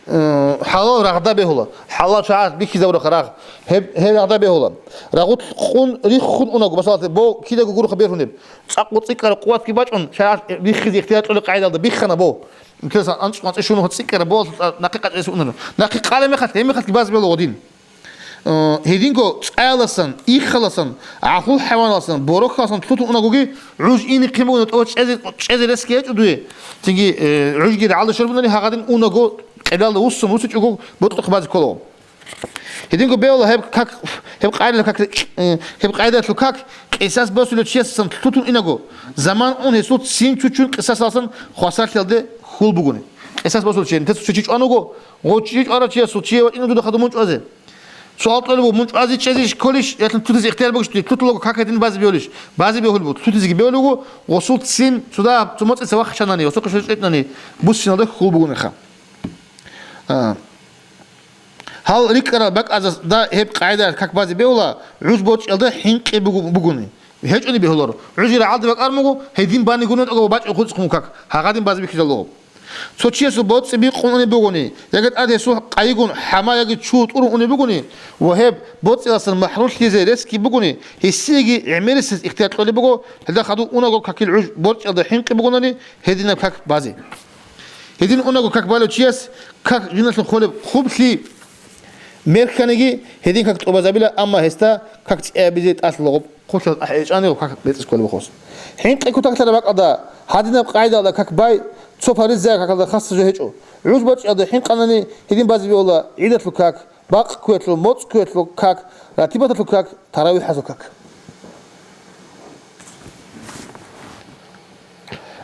э, хӀалал рагъда бегьула, хӀалал чагӀаз бихьизабураха рагъ, гьеб, гьеб рагъда бегьула. Рагъулъ къун риххун унаго, масала, бо кидаго гуроха бергьунеб, цӀакъго цӀикӀкӀараб къуватги бачӀун, чагӀаз биххизе ихтияр кьолеб къагӀидалда биххана бо. Интересно, анцӀ-, анцӀ-, шуну цӀикӀкӀараб бо, нахъе къачӀес унана. Нахъе къалеб мехалъ, гьеб мехалъги баз бегьула гъодин. Э, гьединго цӀаяласан, иххаласан, гӀахул хӀайваналасан, борохьаласан лъутун унагоги, гӀуж ине хъин бугони тӀоба чӀезе, чӀезе ресги гьечӀо дуе. Цинги, э, гӀужги рагӀалда щолеб бугони гьагадин унаго, къиблалда вуссун вусичӀого, бутӀухъ базе кколаго. Гьединго бегьула гьеб как, гьеб къайдалъул как, э, гьеб къайдалъул как, къисас босулев чиясасан лъутун инаго, заман ун гьесул ццин чучун къисасалдасан хвасарлъиялде хьул бугони. Къисас босулев чи, нилъеца цо чи чӀван вуго, гъов чи чӀварав чиясул чияв вачӀина дуда хадув мун чӀвазе. Суал кьолеб буго, мун чӀвазе чӀезе кколищ, яхъин лъутазе ихтияр бугищ, лъутулего как гьедин базе бегьулищ, базе бегьулеб буго, лъутизеги бегьулеб буго, гъосул ццин цо дагьаб цо моцӀица вахчанани, гъосухъе щвечӀнани, буссиналде хьул бугониха. А. Гьал рикӀкӀарал бакӀазда гьеб къайдаялъ как базе бегьула, гӀуж борчӀиялда хӀинкъи бугу-, бугони. ГьечӀони бегьуларо. ГӀужи рагӀалде бакӀар буго, гьедин бани гурони тӀокӀаб бачӀун хъуцӀ хъуму как, гьагъадин базе бихьизаб буго. Цо чиясул боцӀи бикъун унеб бугони, яги тӀад гьесул къайигун хӀама яги чу тӀурун унеб бугони ва гьеб боцӀиялдасан махӀрумлъизе ресги бугони, гьесиеги гӀемерисез ихтияр кьолеб буго, гьелда хадув унаго какил гӀуж борчӀиялда хӀинкъи бугонани гьединаб как базе. Гьедин унаго как балев чияс как жиналъун холеб хъублъи мерхьаниги, гьедин как тӀубазабила, амма гьесда как цӀиабизе тӀалъула гъоб хъулъа ахӀечӀани гъоб как бецӀиз кколеб хос. ХӀинкъи кутакалъараб бакӀалда, гьадинаб къайдалда как бай, цо фаризаяб какалда хасса жо гьечӀо. ГӀуж борчӀиялда хӀинкъанани гьедин базе бегьула гӀидалъул как, бакъ кквелъул, моцӀ кквелъул как, ратибаталъул как, таравихӀазул как.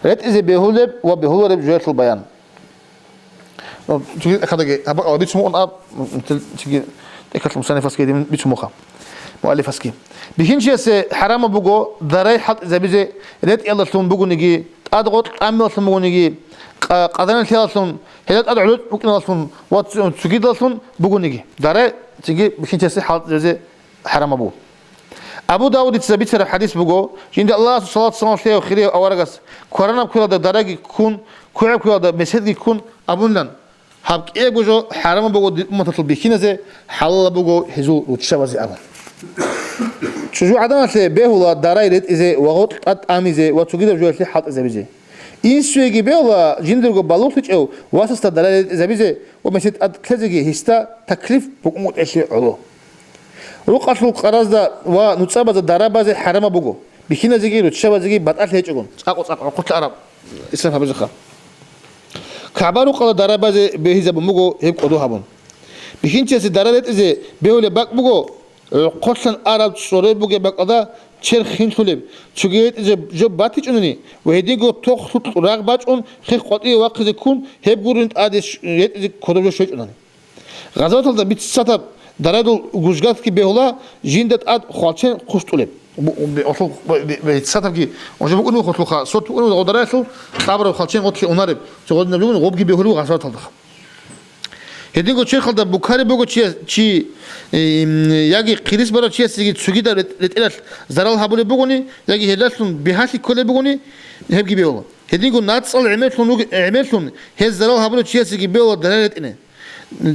РетӀизе бегьулеб ва бегьулареб жоялъул баян. Ну, цоги тӀехьалдаги гьаб бакӀалда бицун букӀун аб, цоги тӀехьалъ мусаннифасги гьедин бицун буха, муаллифасги. Бихьинчиясе хӀарамаб буго дарай хӀалтӀизабизе ретӀиялдалъун бугониги, тӀад гъоркь тӀамилалъун бугониги, къа-, къазаналъиялдалъун, гьелда тӀад гӀоло букӀиналдалъун ва цо-, цогидалъун бугониги. Дарай цинги бихьинчиясе хӀалтӀизабизе хӀарамаб буго. Абу Давудица бицараб хӀадис буго, жинда Аллагьасул салат-салам лъеяв хирияв аварагас, кваранаб квералда дараги ккун, квегӀаб квералда меседги ккун абунилан: «Гьаб кӀиябго жо хӀарамаб буго дир умматалъул бихьиназе, хӀалалаб буго гьезул руччабазе», – абун. ЧӀужугӀаданалъе бегьула дарай ретӀизе ва гъоркь тӀад тӀамизе ва цогидаб жоялъе хӀалтӀизабизе. Инсуеги бегьула жиндирго балугълъичӀев васасда дарай ретӀизабизе ва месед тӀад ккезеги гьесда таклиф букӀунгутӀелъе гӀоло. Рукъалъул къаразда ва нуцӀабазда дара базе хӀарамаб буго, бихьиназеги руччабазеги батӀалъи гьечӀогун, цӀакъ-цӀакъ гӀурхъулъа араб исраф гьабизеха. КагӀба рукъалда дара базе бегьизабун буго гьеб кӀодо гьабун. Бихьинчиясе дара ретӀизе бегьулеб бакӀ буго, гӀурхъулъан араб цӀоре бугеб бакӀалда черх хинлъулеб, цоги ретӀизе жо батичӀунани ва гьединго тохлъукь рагъ бачӀун хех къватӀиве вахъизе ккун, гьеб гурин тӀаде щ-, ретӀизе кодоб жо щвечӀунани. Гъазаваталда биццатаб дарайдул гужгатги бегьула жинда тӀад хвалчен хъущтӀулеб. Бу-, бе-, бе-, биццатабги унжи букӀунеб гъолъулха, сорт букӀунеб гъодараялъул кьабараб хвалчен гъотлъи унареб, цо гъодинаб жугьун гъобги бегьулеб гъазаваталда. Гьединго черхалда букареб буго чи, чи, м, яги хъирис барав чиясеги цогидаб ретӀ-, ретӀелалъ зарал гьабулеб бугони, яги гьелдалъун бигьалъи кколеб бугони, гьебги бегьула. Гьединго нацӀал гӀемерлъун руг-, гӀемерлъун гьез зарал гьабулев чиясеги бегьула дарай ретӀине.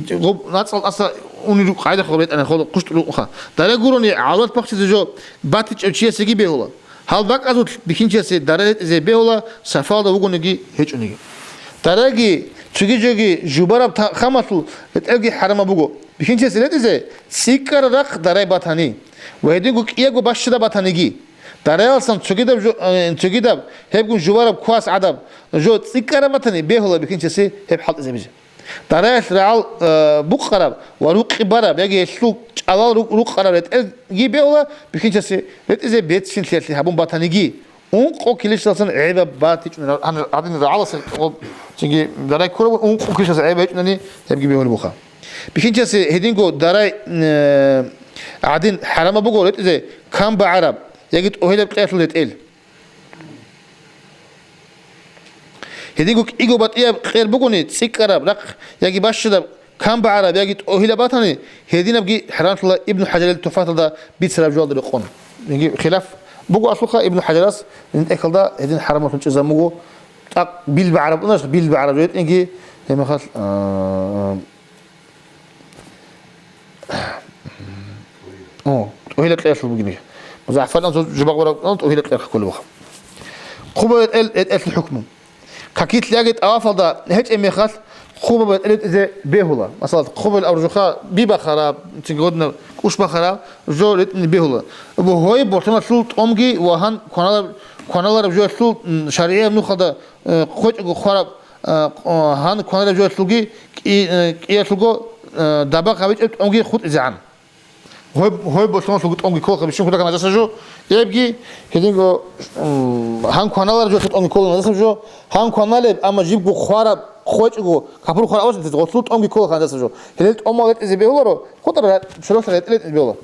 Гъоб нацӀал тӀаса унел рукӀ къайда хъур ретӀана хъур хъущтӀ рукъха. Дарай гурони гӀавлат бахчизе жо батичӀев чиясеги бегьула. Гьал бакӀазулъ бихьинчиясе дарай ретӀизе бегьула, сафалда вугониги гьечӀониги. Дарайги, цоги жоги жубараб та-, хамалъул ретӀелги хӀарамаб буго. Бихьинчиясе ретӀизе цӀикӀкӀараб рахъ дарай батани ва гьединго кӀиябго бащадаб батаниги. Дараялсан цогидаб жо-, э, цогидаб гьебгун жубараб квас гӀадаб жо цӀикӀкӀараб батани бегьула бихьинчиясе гьеб хӀалтӀизабизе. Дараялъ рагӀал, э, букъараб ва рукъи бараб яги гьелъул чӀалал ру-, рукъараб ретӀелги бегьула бихьинчиясе ретӀизе бецинлъиялъе гьабун батаниги, ункъо килищалсан гӀебаб батичӀун ра-, гьанир гьадин рагӀаласе гъоб-, цинги дарай ккураб ункъо килищалсан гӀебаб гьечӀунани гьебги бегьулеб буха. Бихьинчиясе гьединго дарай, э, гӀадин хӀарамаб буго ретӀизе кам багӀараб яги тӀогьилаб кьеялъул ретӀел. Гьединго кӀиго батӀияб къер бугони, цӀикӀкӀараб рахъ яги бащадаб, кам багӀараб яги тӀогьилаб батани, гьединабги хӀарамлъула Ибну ХӀажарил Тухфаталда бицараб жоялда рекъон. Яги хилаф буго аслуха Ибну ХӀажарас, жинтӀехалда гьедин хӀарамлъун чӀезабун буго, тӀакъ бил багӀараб унаш, бил багӀараб жо гьетӀинги, гьебмехалъ, а, О, тӀогьила кьеялъул бугиниги. МузагӀфарилан цо жубагъ бараб, тӀогьила кьеялъ кколеб буго. Хъубаб ретӀел, ретӀелъул хӀукму. Какилъ яги тӀавафалда гьечӀеб мехалъ, хъубаб ретӀел ретӀизе бегьула. Масала, хъубаб абуржуха би бахараб, цинги гъодинаб кӀущ бахараб, жо ретӀине бегьула. Гьой, бортаналъул тӀомги ва гьан кваналаб, кваналараб жоялъул, м, шаригӀияб нухалда, э, хъвечӀого хвараб, э, къо-, гьан кваналареб жоялъулги кӀи-, э, кӀиялъулго, э, дабагъ гьабичӀеб тӀонги хутӀизегӀан. Гьой, гьой болъуналъулго тӀонги кколха бищун кутакан гьадаса жо, гьебги, гьединго, м, гьан кваналареб жо тӀонги ккола гьадаса жо, гьан кваналеб, амма жибго хвараб, хвечӀого, капур хвараб аварагас гъолъул тӀонги ккола гьадаса жо. Гьелел тӀомал ретӀизе бегьуларо, хутӀарал ра-, чорохъе ретӀел ретӀизе бегьула.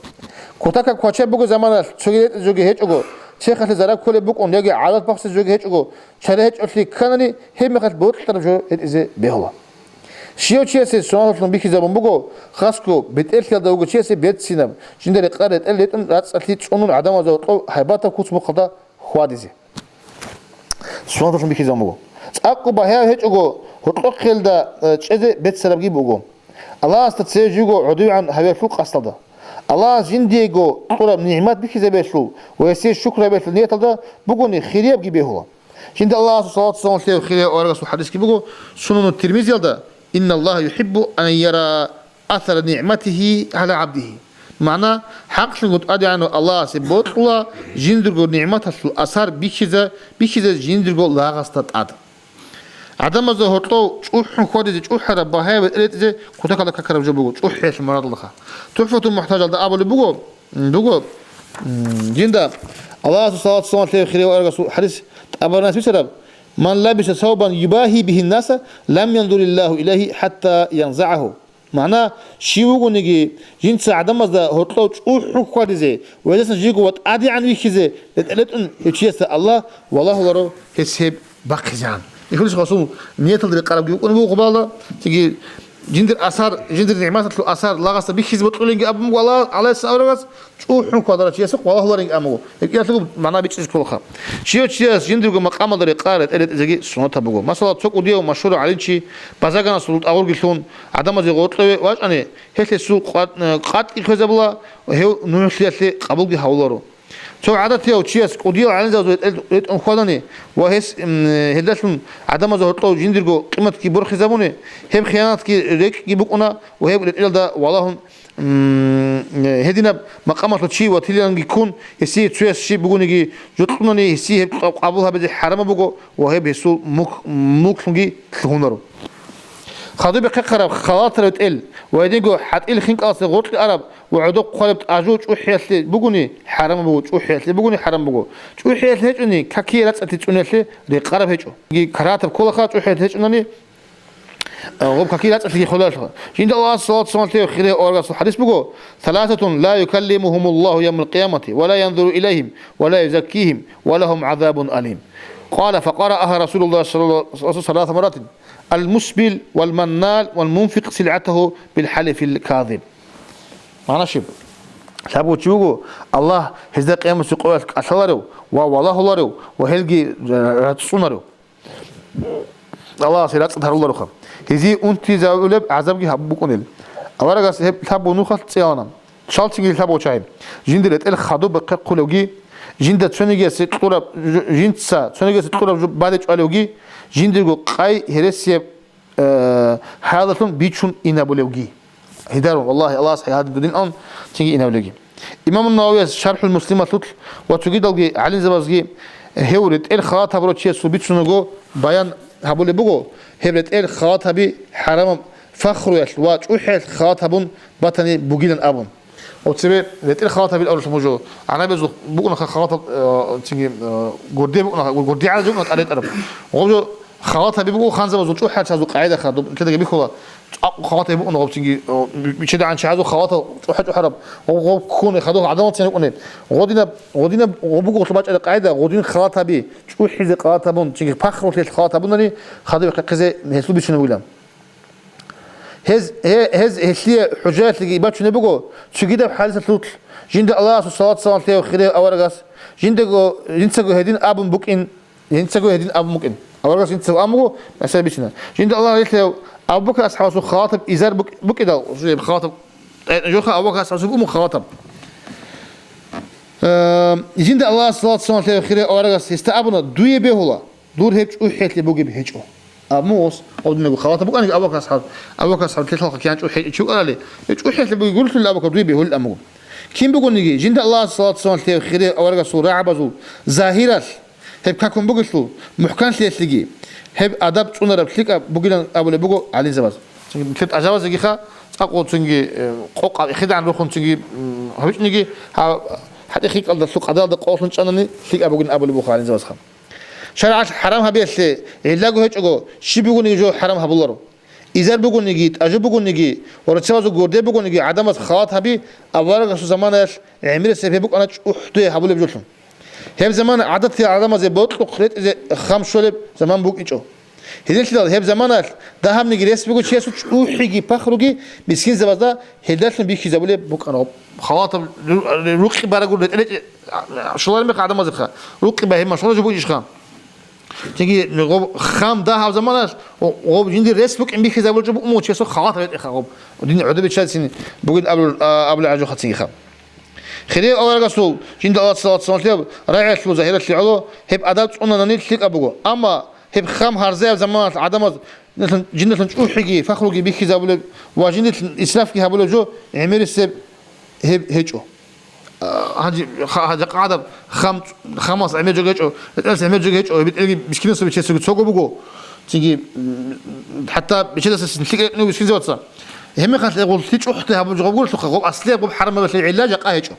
Кутакаб квачаб буго заманалъ, цоги ретӀизе жоги гьечӀого, чехалъе зараб кколеб букӀун яги гӀадат бахсизе жоги гьечӀого, чара гьечӀолъи кканани, гьебмехалъ бокьараб жо ретӀизе бегьула. Щивав чиясе суннаталъун бихьизабун буго, хасго бетӀерлъиялда вугев чиясе берцинаб, жинда рекъа ретӀел ретӀун рацӀцӀалъи цӀунун гӀадамазда гьоркьов гьайбатаб куц-мухъалда хьвадизе. Суннаталъун бихьизабун буго. ЦӀакъго багьа гьечӀого гьоркьохъелда, э, чӀезе беццарабги буго. Аллагьасда цеве живго гӀодовегӀан гьавиялъул къасдалда. Аллагьас жиндиего кьураб нигӀмат бихьизабиялъул ва гьесие шукру гьабиялъул нияталда бугони хириябги бегьула. Жинда Аллагьасул салават-салам лъеяв хирияв аварагасул хадисги буго Сунанут Тирмизиялда: «Инналлагьа юхӀиббу ан яра асара нигӀматигьи гӀала гӀабдигьи». Магьна: «ХӀакълъунго ТӀадегӀанав Аллагьасе бокьула жиндирго нигӀматалъул асар бихьиза-, бихьизе жиндирго лагъасда тӀад». ГӀадамазда гьоркьов чӀухӀун хьвадизе чӀухӀараб багьаяб ретӀел ретӀизе кутакалда какараб жо буго, чӀухӀиялъе мурадалдаха. ТухӀфатул МухӀтажалда абулеб буго, буго, м, жинда Аллагьасул салават-салам лъеяв хирияв аварагасул хадис ТӀабаранияс бицараб: «Ман лабиса савбан юбагьи бигьин наса, лам яндуриллагьу илайгьи хӀатта янзагӀагьу». Магьна, щив вугониги, жинца гӀадамазда гьоркьов чӀухӀун хьвадизе ва гьесдасан живго ва тӀадегӀан вихьизе ретӀел ретӀун гьев чиясда Аллагь валагьуларо гьес гьеб бахъизегӀан. Ихлис гъасул нияталда рекъарабги букӀун буго хъубалда, цинги жиндир асар, жиндир нигӀматалъул асар лагъасда бихьизе бокьулинги абун буго Аллагь, Аллагьасул аварагас, чӀухӀун хьвадарав чиясухъ валагьуларинги абун буго. Гьеб кӀиялъего магӀна бичӀчӀизе кколаха. Щивав чияс жиндирго макъамалда рекъа ретӀел ретӀизеги суннатаб буго. Масала, цо кӀудияв машгьурав гӀалимчи базарганасул тӀагъурги лъун, гӀадамазе гъоркьове вачӀани, гьелъ гьесул къват-, къватӀги хвезабула ва гьев нугӀлъиялъе къабулги гьавуларо. Цо гӀадатияв чияс кӀудиял гӀалимзабазул ретӀел ретӀун хьвадани ва гьес, м, гьелдалъун гӀадамазда гьоркьов жиндирго къиматги борхизабуни, гьеб хиянатги рекӀкӀги букӀуна ва гьеб ретӀелалда валагьун, м, гьединаб макъамалъул чи ватилиланги ккун, гьесие цояс щиб бугониги жукьунани, гьесие гьеб къаб-, къабул гьабизе хӀарамаб буго ва гьеб гьесул мулк-, мулклъунги лъугьунаро. Хадуб бехъе ккараб халатал ретӀел ва гьединго хӀатӀил хинкӀаласе гъоркье араб ва гӀодоб хъвалеб тӀажу чӀухӀиялъе бугони хӀарам буго, чӀухӀиялъе бугони хӀарам буго. ЧӀухӀиялъе гьечӀони, какие рацӀцӀалъи цӀуниялъе рекъараб гьечӀо. Карагьатаб кколаха чӀухӀиялъе гьечӀунани, а, гъоб какие рацӀцӀалъиги холелъул. Жинда Аллагьасул салават-салам лъеяв хирияв аварагасул хадис буго: «Саласатун ла юкаллимухумуллагьу явмал къиямати ва ла янзуру илайгьим ва ла юзаккигьим ва лагьум гӀазабун алим». Къала, факъарагьа Расулуллагь саллаллагьу гӀалайгьи ва саллам саласа маратин: «Ал-мусбил вал маннан вал мунфикъ силгӀатагьу бил хӀалифил казиб». Магьна щиб? Лъабго чи вуго, Аллагь гьезда къиямасеб къоялъ кӀалъаларев ва валагьуларев ва гьелги рацӀцӀунарев. Аллагьас гьел рацӀцӀад гьарулароха. Гьезие унтизавулеб гӀазабги гьаб-, букӀунел. Аварагас гьеб лъабго нухалъ цӀиялана. Чалчиги лъабго чагӀи. Жиндир ретӀел хадуб бахъе хъулевги, жинда цонигиясе кьураб жо-, жинца цонигиясе кьураб жо бале чӀвалевги, жиндирго къай гьересияб, э, хӀалалъун бичун инабулевги. Гьедарун, валлагьи, Аллагьас хӀай гьадин дудин ан, цинги инабулевги. Имам Нававияс ШархӀул Муслималъулъ ва цогидалги гӀалимзабазги гьев ретӀел халат гьабурав чиясул бицунаго баян гьабулеб буго, гьеб ретӀел халат гьаби хӀарамаб фахруялъ ва чӀухӀиялъ халат гьабун батани бугилан абун. Гъоб цебе ретӀел халат гьабил авралъун буго. ГӀарабиязул букӀунаха халатал, э, цинги, э, гурде букӀунаха, гурде гӀадаб жо букӀуна тӀад ретӀараб. Гъоб жо халат гьаби буго ханзабазул чӀухӀиялъазул къагӀидаха, доб нилъедаги бихьула, цӀакъ халат гьаби букӀуна гъоб цинги, э, бичедагӀан чагӀазул халатал чӀухӀа-чӀухӀараб. Гъоб, гъоб ккуне хадуб гӀадамал цин букӀуне. Гъодинаб, гъодинаб гъоб буго лъубачӀараб къагӀида, гъодин халат гьаби, чӀухӀизе халат гьабун, цинги пахрулъе халат гьабунани, хадуб хъехъизе гьелъул бицунеб бугилан. Гьез, гье-, гьез гьелъие хӀужаялъеги бачунеб буго, цогидаб хӀадисалъулъ, жинда Аллагьасул салат-салам лъеяв хирияв аварагас, жиндаго, жинцаго гьедин абун букӀин, жинцаго гьедин абун букӀин. Аварагас жинцаго абун буго, гӀиса бицина. Жинда Аллагь релълъаяв Абу Бакр асхӀабасул халатаб изар букӀ-, букӀидал, халатаб, э, жоха Абу Бакр асхӀабасул букӀун халатаб. Э, жинда Аллагьасул салат-салам лъеяв хирияв аварагас гьесда абуна, дуе бегьула. Дур гьеб чӀухӀиялъе бугеб гьечӀо. Абун буго, гъодинабго халатаб букӀаниги Абу Бакр асхӀаб, Абу Бакр асхӀаб лъелъалха кигӀан чӀухӀи-, чи вукӀарали, гьеб чӀухӀиялъе бугеб гурелъул Абу Бакр дуе бегьулин абун буго. Кин бугониги, жинда Аллагьасул салат-салам лъеяв хирияв аварагасул рагӀабазул загьиралъ гьеб какун бугелъул, мухӀканлъиялъеги гьеб адаб цӀунараб лъикӀаб бугилан абулеб буго гӀалимзабаз. Нилъер тӀажабазегиха, цӀакъго цинги, э, къокъ гьаб ихидагӀан рухун цинги, м, гьабичӀниги, гьа-, гьатӀи хикъалдалъул къадалда къолъун чӀанани лъикӀаб бугин абулеб буго гӀалимзабазха. ШаригӀат хӀарам гьабиялъе гӀиллаго гьечӀого, щиб бугониги жо хӀарам гьабуларо. Изар бугониги, тӀажу бугониги ва рацебазул гурде бугониги гӀадамаз халат гьаби, аварагасул заманаялъ гӀемерисеб гьеб букӀана чӀухӀде гьабулеб жолъун. Гьеб замана гӀадатиял гӀадамазе бокьухъ ретӀизе хам щолеб заман букӀинчӀо. Гьединлъидал гьеб заманалъ дагьабниги рес буго чиясул чӀухӀиги пахруги мискинзабазда гьелдалъун бихьизабулеб букӀана. Халатаб ру-, ру-, рукъи барагур ретӀе-ретӀе щолареб мехалъ гӀадамазеха, рукъи багьима щолареб жо букӀинчӀха. Цинги гъоб хам дагьаб заманалъ, гъоб жиндир рес букӀин бихьизабулеб жо букӀун буго чиясул халатаб ретӀеха гъоб. Дин гӀодобиччалцин бугин абулеб, а, абулеб гӀажухъа цинги хам. Хирияв аварагасул жинда Аллагьас салат-салам лъеян рагӀиялъул загьиралъе гӀоло гьеб адаб цӀунанани лъикӀаб буго. Амма гьеб хам гьарзаяб заманалъ гӀадамаз жиндалъун, жиндалъун чӀухӀиги пахруги бихьизабулеб ва жиндалъун исрафги гьабулеб жо гӀемерисеб гьеб гьечӀо. А, гьанже ха-, гьанже къагӀадаб хам, хамас гӀемер жо гьечӀо, ретӀелас гӀемер жо гьечӀо, гьеб бетӀерги мискинасул бечесаго цого буго. Цинги, м, хӀатта бечедаса лъикӀ рекънив мискинзабаца. Гьебмехалъ гъолъи чӀухӀде гьабулеб жо гъоб гурелъулха, гъоб аслияб гъоб хӀарамабалъе гӀилла жакъа гьечӀо.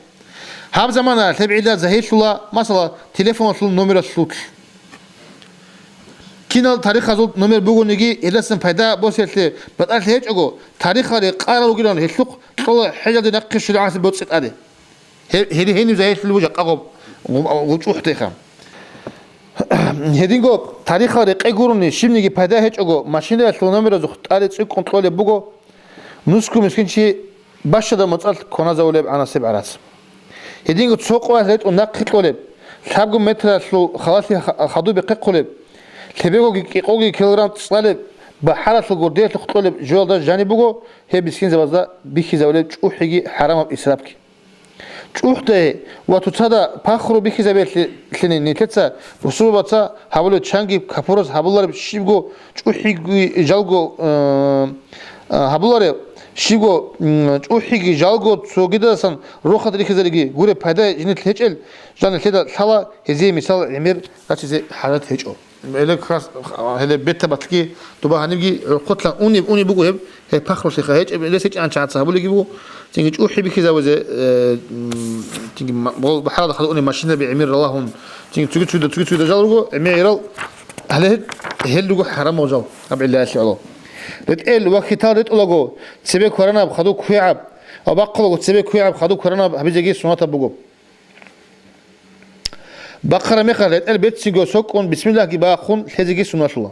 Гьаб замана гьеб гӀилла загьирлъула, масала, телефоналъул номералъулъ. Кинал тарихазул номер бугониги, гьелдасан пайда босиялъе батӀалъи гьечӀого, тарихал рекъарал ругилан гьелъухъ кьола хӀежалде нахъе щвела гӀаси боцӀи тӀаде. Гье-, гьели гьениб загьирлъулеб жакъа гъоб, гъоб, гъоб чӀухӀдеха. Гьединго тарихал рекъе гурони щибниги пайда гьечӀого, машинаялъул номеразухъ тӀаде цӀикӀкӀун кьолеб буго, нусго мискинчи бащада моцӀалъ кваназавулеб гӀанасеб гӀарац. Гьединго цо къоялъ ретӀун нахъе кьолеб, лъабго метралъул халалъи ха-, хадуб бехъехъулеб, лъебегоги кӀикъоги килограмм цӀалеб, бахӀаралъул гурдеялъухъ кьолеб жоялда жаниб буго гьеб мискинзабазда бихьизабулеб чӀухӀиги хӀарамаб исрафги. ЧӀухӀде ва цоцазда пахру бихьизабиялъе-, лъене нилъеца бусурбабаца гьабулеб чанги капурас гьабулареб щибго чӀухӀиги жалго, э, э, гьабулареб щибго, м, чӀухӀиги жалго цогидасан рохад рихьизариги гуреб пайда жинилъ гьечӀел жан нилъеда лъала, гьезие мисал гӀемер рачизе хӀажат гьечӀо. Гьеле кас-, гьеле бетабатлъги дуба гьанибги гӀурхъулъан унеб, унеб буго гьеб, гьеб пахрулъиха гьечӀеб, гьеле гьечӀеб анча гьаца гьабулебги буго. Цинги чӀухӀи бихьизабизе, э, м, цинги ма-, гъол бахӀаралда хадуб унеб машинаби гӀемерал рагьун, цинги цоги-, цоги-, цогидал жал руго, гӀемерал, гьале гьел руго хӀарамал жал, гьаб гӀиллаялъе гӀоло. РетӀел ва хьитал ретӀулаго цебе кваранаб хадуб квегӀаб, ва бахъулаго цебе квегӀаб хадуб кваранаб гьабизеги суннатаб буго. Бахъараб мехалъ ретӀел берцинго сокӀун бисмиллагьги бахун лъезеги суннатула.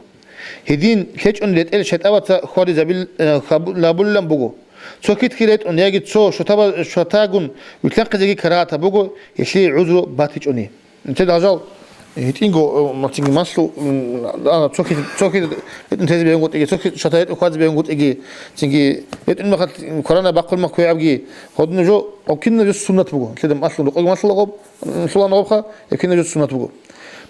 Гьедин лъечӀун ретӀел шайтӀабаца хьвадизабил-, э, хабу-, лабулилан буго. Цо хьитги ретӀун яги цо шотаба-, шотагун вилълъанхъизеги карагьатаб буго, гьелъие гӀузру батичӀони. Нилъеда гьажал, гьитӀинго, э, мацинги малъу, м, ана цо хьит-, цо хьит ретӀун тезе бегьунгутӀиги, цо хьит шота ретӀун хьвадзе бегьунгутӀиги, цинги ретӀун мехалъ кваранаб бахъун махъ квегӀабги, гьадинаб жо, гьаб кинаб жо суннат буго. Нилъеда малъун рукъаги малъулаго, м, лъугьана гъобха, гьеб кинаб жо суннат буго.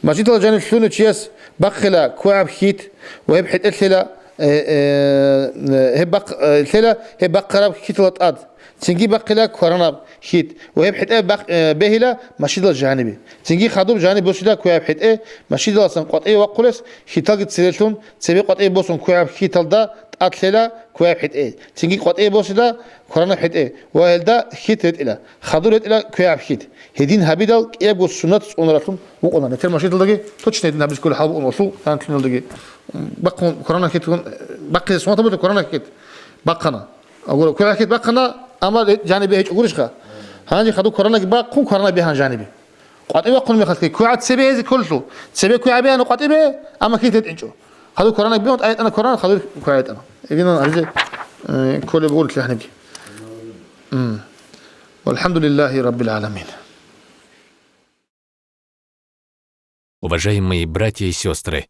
Мажгиталда жаниб лъугьунев чияс бахъила квегӀаб хьит ва гьеб хӀетӀе лъела, э, э, гьеб бахъ-, э, лъела гьеб бахъараб хьитала тӀад. Цинги бахъила кваранаб хьит ва гьеб хӀетӀе бахъ-, э, бегьила машидал жанибе. Цинги хадуб жаниб босила квегӀаб хӀетӀе, машидаласан къватӀиве вахъулес хьиталги церелъун, цебе къватӀиве босун квегӀаб хьиталда тӀад лъела квегӀаб хӀетӀе. Цинги къватӀиве босила кваранаб хӀетӀе ва гьелда хьит ретӀила, хадуб ретӀила квегӀаб хьит. Гьедин гьабидал кӀиябго суннат цӀунаралъун вукъуна. Нетер машидалдаги точно гьедин гьабиз кколеб хӀал букӀун олъул, гьантлъиналдаги. Бахъун кваранаб хьит, бахъизе суннат буго кваранаб хьит. Бахъана. Агура, квегӀаб хьит бахъана, амма жанибе гьечӀо гурищха? Гьанже хадуб кваранабги бахъун, кваранаб бегьан жанибе. КъватӀиве бахъун мехалъги, квегӀаб цебе гьезе кколелъул, цебе квегӀаб бегьана къватӀибе, амма хьит гьетӀинчӀо. Хадуб кваранаб бегьун, тӀаятӀана кваран, хадуб квегӀаб гьетӀана. Игинан гьаризе, э, кколеб гурелъи гьанибги. М. Валхамдулиллахи раббил гӀаламин. Уважаемые братья и сестры,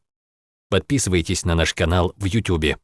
подписывайтесь на наш канал в Ютубе.